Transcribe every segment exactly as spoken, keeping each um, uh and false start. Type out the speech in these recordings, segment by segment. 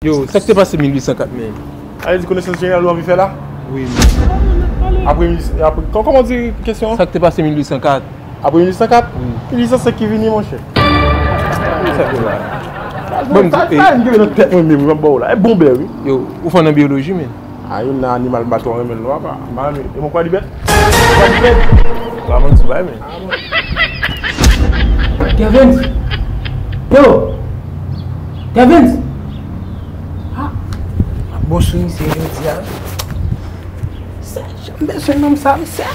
Yo, sa k te pase mil uit san kat, men? Ale di konesans jeneral ou anvi fè la? Wi, men. Apre, apre, kò-, kòman w di kesyon an? Sa k te pase mil uit san kat? Apre mil uit san kat? Wi. Mil uit san senk ki vini, monchè. Sa k te la? Bon, sa, e sa, m gen nan tèt mwen menm, wi, m ap ba w la. E bonbè, wi. Yo, ou fò nan byoloji, men. A, youn nan animal m pa twò renmen l non, apa. M pa renmen, e mwen kwè li bèt? Kwè li bèt? Ba manti bay, men. Kevens! Yo! Kevens! Ah! Bon sou misye jodi a. Sa, jan m bezwen nonm sa, misye.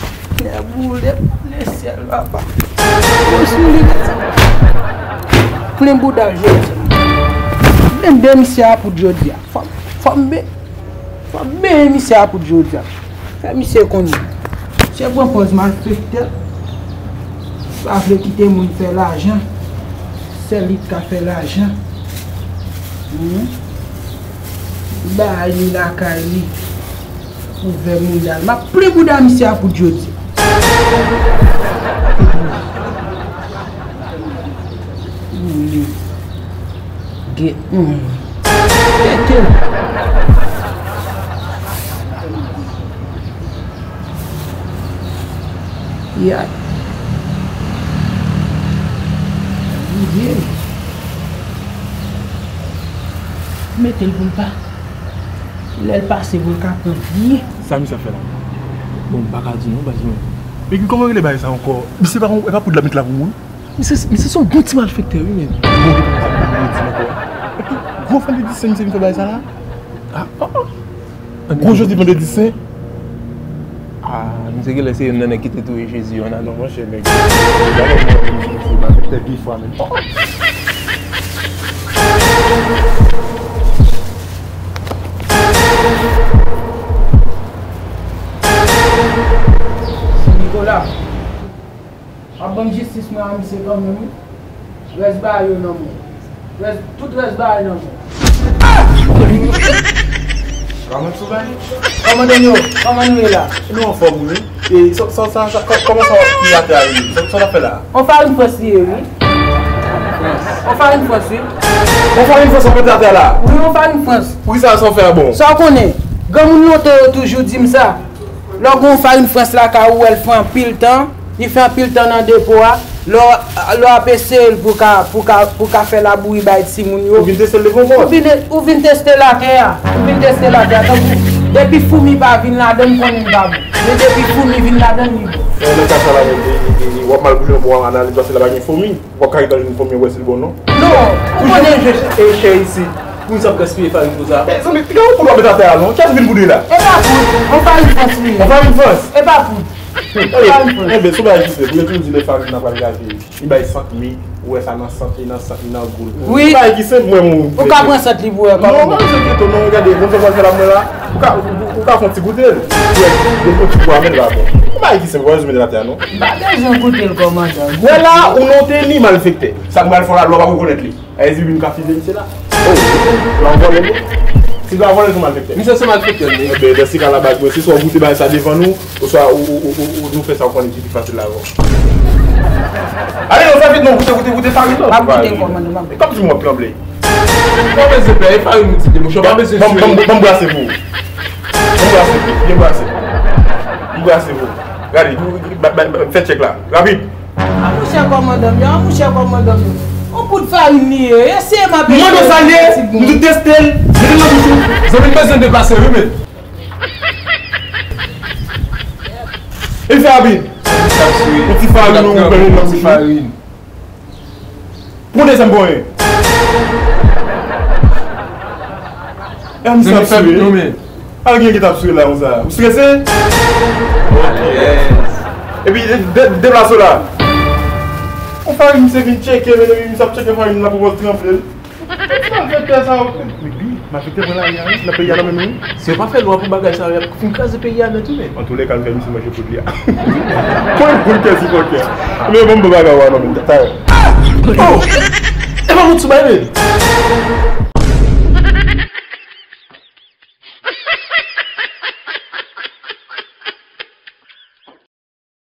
Lè boule, boule syèl, papa. Bon sou li. Plen bouda jodi a. Men de misye a pou jodi a. Fò, fò m be- Fò m benyen misye a pou jodi a. Fè misye konnen. Misye pran pòz malfektè. Pa vle kite moun fè lajan. Sèl li k ka fè lajan. Hmm. Li bay li lakay li. Ouvè mouda l. M ap plen bouda misye a pou jodi a. Hmm. Gen, hmm. Tete. Ya. Bondye. Mete l pou l pa. Lè l pase pou l ka pran byen. Sa misye ap fè la? Bon, m pa ka di non, baz mwen. Epi kòman rele bagay sa ankò? Misye pa, e pa poud la met la pou moun? Misye, misye se yon bon ti malfektè, wi, men. Bon, bon, bon, bon, bon, bon, bon. Epi, gwo vandredi sen misye vin fè bagay sa la? Ah, oh, oh. Gwo jodi vandredi sen? Ah, misye genlè se youn nan nèg ki te touye Jezi yo, nan. Non, monchè, nèg. Gade, misye, misye, malfektè, pi fwa, men. Oh. Nikola. W ap ban m jistis mwen a misye kanmenm, wi. Rès bagay yo nan men w. Rès, tout rès bagay nan men w. Kòman sou bay? Kòman nou ye la? Nou anfòm, wi. E sa, sa, sa, sa, kò-, kòman sa w ap ki atè a ye? Sa, sa w ap fè la? On farin frans li ye, wi. On farin frans, wi. On farin frans w ap mete atè a la? Wi, on farin frans. Wi, sa, sa w fè a bon? Sa w konnen, granmoun lontan yo toujou di m sa. Lè w gen yon farin frans lakay ou, w wè l fè anpil tan, li fè anpil tan nan depo a, lè w, lè w ap eseye l pou w ka, pou w ka, pou w ka fè labouyi bay timoun yo. Ou vin teste l devan w? Ou vin, ou vin teste latè a. Ou vin teste latè a. Tankou, depi foumi pa vin ladan l, m konnen l pa bon. Men depi foumi vin ladan l, li bon. Men nan ka sa la menm, e, e, e, w ap mal boule yon bon analiz paske la pa gen foumi. W ap ka gentan jwenn foumi, w wè si l bon non. Non, ou konnen. Ou janm manje chè isit. Pou sa w gaspiye farin konsa? Mezanmi, piga yon poud w ap met atè a non. Kiyès vin boude la? E pa poud, on farin frans li ye. On farin frans? E pa poud. On farin frans. Enben, sou bagay ki senp, ou toujou di lè farin nan pral gaje, li bay sant mi, ou wè sa nan sant, li nan sant, li nan gou l. Wi. Sou bagay ki senp, mwen, mwen. Ou ka pran sant li pou wè kòman. Non, mwen, se pito, non, gade, bon, fè sa la, mwen la. Ou ka, ou, ou ka fè yon ti goute l. Ou wè, de bon ti gou a, men l pa bon. Ou pa ki se vwayou sou mete atè a non. M pa bezwen goute l kòmandan. Wè la, ou non te ni malfektè. Sa k mal fè la, lwa pa rekonèt li. Ayiti vin ka fize misye la. Oh, lwa vòlè li. Si lwa vòlè, se malfektè. Misye se malfektè li. Enben, dan se ka la, baz mwen, se swa ou goute bagay sa devan nou, oswa ou, ou, ou, ou, ou nou fè sa ou konnen ki pi fasil la avè w. Ale non, fè vit non, goute, goute, goute farin non. M ap goute kòmandan, m ap goute. Kòmsi mwen ap tranble. Ou pa bezwen pè, e farin nou ti de, monchè, ou pa bezwen sere. Ban m, ban m, ban m brase pou ou. Ban m brase pou ou, byen brase. M brase pou ou. Gade, ba, ba, ba, fè tchèk la. Rapid. A monchè kòmandan m yo, a monchè kòmandan m yo. On poud farin li ye, eseye m ap eseye. Mwen sa l ye, m tou teste l, mete l nan bouch ou. Zanmi m bezwen deplase wi, men. E fè rapid. On ti farin, on ti farin. Pran dezyèm pwen. E a misye ap swe. Pa gen ki t ap swe la konsa. Ou strese? Ok. Epi de, de, deplase w la. On farin misye vin tcheke, men epi misye ap tcheke farin la pou wè tranble l. Ti malfektè sa yo. Men wi, malfektè pran lari a wi, nan peyi a nan men nou wi. Si yo pa fè lwa pou bagay sa yo, y ap fin kraze peyi a nèt wi men. Antoulèka, nou fè misye manje poud li a. Mwen, mwen kè si fòkè. Men bon, bon bagay, wa, non, men, ta, ta. Oh! E pa moun sou bay, men.